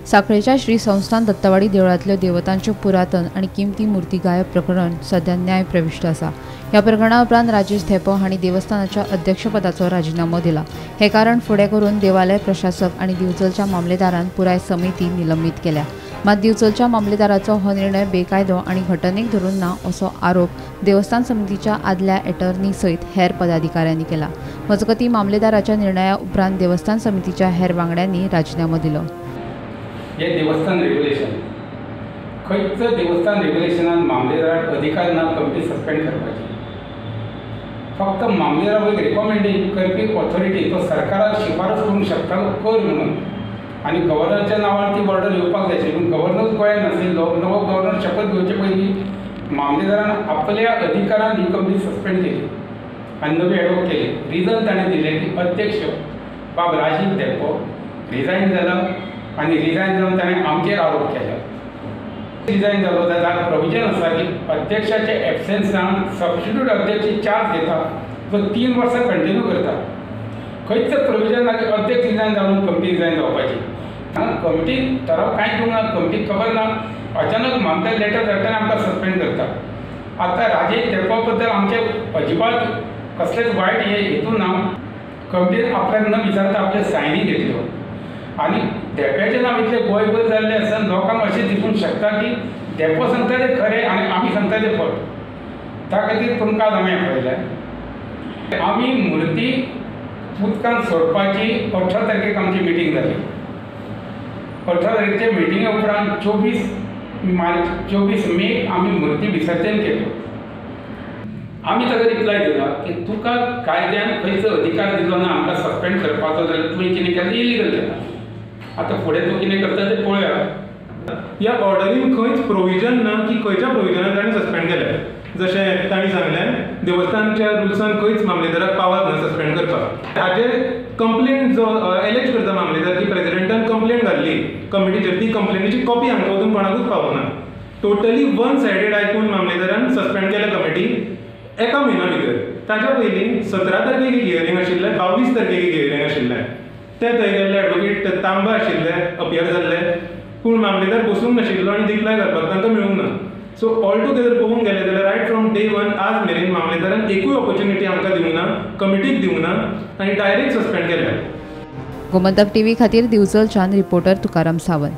साखळेच्या श्री संस्थान दत्तवाडी देवळांतल्यो देवतांच्यो पुरातन आनी किमती मूर्ती गायब प्रकरण सध्या न्याय प्रविश्ट आसा. ह्या प्रकरणा उपरांत राजेश धेंपो हांणी देवस्थानाच्या अध्यक्षपदाचो राजिनामो दिला. हे कारण फुडें करून देवालय प्रशासक आनी दिवचलच्या मामलेदारान पुराय समिती निलंबीत केल्या. मात दिवचलच्या मामलेदाराचो हो निर्णय बेकायदो आनी घटनेक धरून ना असो आरोप देवस्थान समितीच्या आदल्या एटर्नी सयत हेर पदाधिकाऱ्यांनी केला. मजगतीं मामलेदाराच्या निर्णया उपरांत देवस्थान समितीच्या हेर वांगड्यांनी राजिनामो दिलो. हे देवस्थान रेग्युलेशन खंयच देवस्थान रेग्युलेशनान मामलेदाराक अधिकार ना कमिटी सस्पेंड करपाची. फक्त मामलेदाराक एक रिकमेंडिंग करपी ऑथॉरिटी तो सरकाराक शिफारस करूंक शकता कर म्हणून, आनी गव्हर्नरच्या नांवान ती ऑर्डर येवपाक जाय आशिल्ली. पूण गव्हर्नर गोंयांत नाशिल्लो. नवो गव्हर्नर शपथ घेवचे पयलीं मामलेदारान आपल्या अधिकारान ही कमिटी सस्पेंड केली आनी नवी एडवोक केली. रिजन ताणें दिलें की अध्यक्ष बाब राजीव धेंपो रिजायन जाला आनी रिजायन जावन ताणें आमचेर आरोप केला. रिजायन जालो जाल्यार प्रोविजन आसा की अध्यक्षाच्या एबसेन्सान सबस्टिट्यूट अध्यक्ष चार्ज घेता जो 3 वर्सां कंटिन्यू करता. खंयच प्रोविजन ना की अध्यक्ष रिजायन जावन कमिटी रिजायन जावपाची. कमिटी ठराव कांय दिवंक ना, कमिटीक खबर ना. अचानक मामलेदार लेटर धाडटा आमकां सस्पेंड करता. आतां राजेश धेंपो बद्दल आमचे अजिबात कसलेच वायट हे हेतू ना. कमिटीन आपल्याक न विचारता आपले सायनी घेतल्यो आनी धेंप्याचें नांव इतलें गोंयभर जाल्लें आसा, लोकांक अशें दिसूंक शकता की धेंपो सांगता तें खरें आनी आमी सांगता तें फट. त्या खातीर तुमकां आज आमी आपयलें. आमी मुर्ती उदकांत सोडपाची 18 तारखेक आमची मिटींग जाली. 18 तारखेच्या मिटिंगे उपरांत 24 मेक आमी मुर्ती विसर्जन केल्यो. आमी ताका रिप्लाय दिला की तुका कायद्यान खंयचो अधिकार दिलो ना आमकां सस्पेंड करपाचो, जाल्यार तुवें कितें केलें इलिगल केलां. आतां फुडें तूं कितें करता तें पळोवया. ह्या ऑर्डरीन खंयच प्रोविजन ना की खंयच्या प्रोविजनान ताणें सस्पेंड केलें. जशें तांणी सांगलें देवस्थानच्या रुल्सान खंयच मामलेदाराक पावत ना सस्पेंड करपाक. हाजेर कंप्लेन जो एलेज करता मामलेदार की प्रेजिडेंटान कंप्लेन घाल्ली कमिटीचेर, ती कंप्लेनीची कॉपी आमकां वचून कोणाकूच पावूंक ना. टोटली वन सायडेड आयकून मामलेदारान सस्पेंड केल्या कमिटी एका म्हयन्या भितर. ताच्या पयलीं 17 तारखेक एक हियरींग आशिल्लें, 22 तारखेक एक हियरींग आशिल्लें. ते थंय गेल्ले एडवोकेट तांबा आशिल्ले अपियर जाल्ले, पूण मामलेदार बसूंक नाशिल्लो आनी डिक्लाय करपाक तांकां मेळूंक ना. सो ऑल टुगेदर पळोवंक गेले जाल्यार रायट फ्रॉम डे वन आज मेरेन मामलेदारान एकूय ऑपॉर्च्युनिटी आमकां दिवंक ना, कमिटीक दिवंक ना आनी डायरेक्ट सस्पेंड केल्या. गोमंतक टीव्ही खातीर दिवचलच्यान रिपोर्टर तुकाराम सावंत.